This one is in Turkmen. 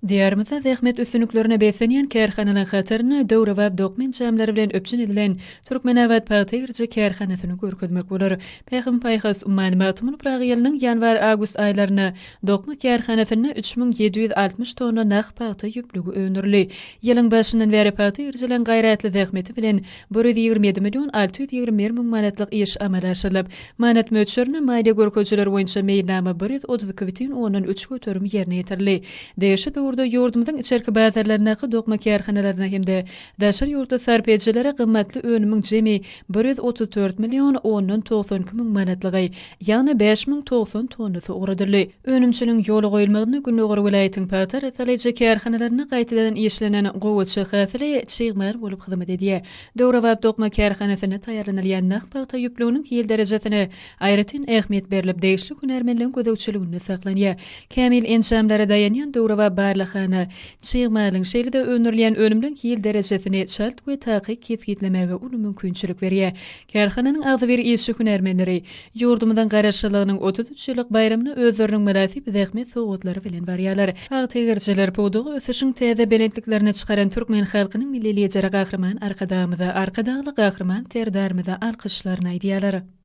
Diýarymyzda zähmet üstünliklerine beslenýän kärhanalaryň hatarynda döwrebap dokma enjamlary bilen üpjün edilen Türkmenabat pagta ýygyjy kärhanasyny görkezmek bolar. Pähim-paýhas ummany Magtymguly Pyragy ýylynyň ýanwar-awgust aýlarynda dokma kärhanasynda 3760 tonna nah pagta ýüplügi öndürildi. Ýylyň başyndan bäri pagta ýygyjylaryň gaýratly zähmeti bilen 127 million 621 müň manatlyk iş amala aşyrylyp, manat möçberinde maliýe görkezijileri boýunça meýilnama 132 bütin ondan üç göterim ýerine ýetirildi. Degişli döwürde ýurdumyzyň içerki bazarlaryndaky dokma kärhanalaryna hem-de daşary ýurtly sarp edijilere gymmatly önümiň jemi 134 million ondan 92 müň manatlygy, ýagny 5090 tonnasy ugradyldy. Önümçiligiň ýola goýulmagynda gündogar welaýatyň pagta arassalaýjy kärhanalarynda gaýtadan işlenen gowaça hasyly çig mal bolup hyzmat edýär. Döwrebap dokma kärhanasynda taýýarlanylýan nah pagta ýüplüginiň hil derejesine aýratyn ähmiýet berlip, degişli hünärmenligiň gözegçiliginde saklanýar. Kämil enjamlara daýanýan döwrebap barlaghana çig malyň, şeýle-de öndürilýän önümleň hil derejesini çalt we takyk kesgitlemäge uly mümkinçilik berýär. Kärhananyň agzybir işçi-hünärmenleri ýurdumyzyň Garaşsyzlygynyň 33 ýyllyk baýramyna özleriniň mynasyp zähmet sowgatlary bilen barýarlar. Pagta egirijiler pudagy ösüşiň täze belentliklerine çykaran türkmen halkynyň Milli Lideri Gahryman Arkadagymyza, Arkadagly Gahryman Serdarymyza alkyşlaryny aýdýarlar.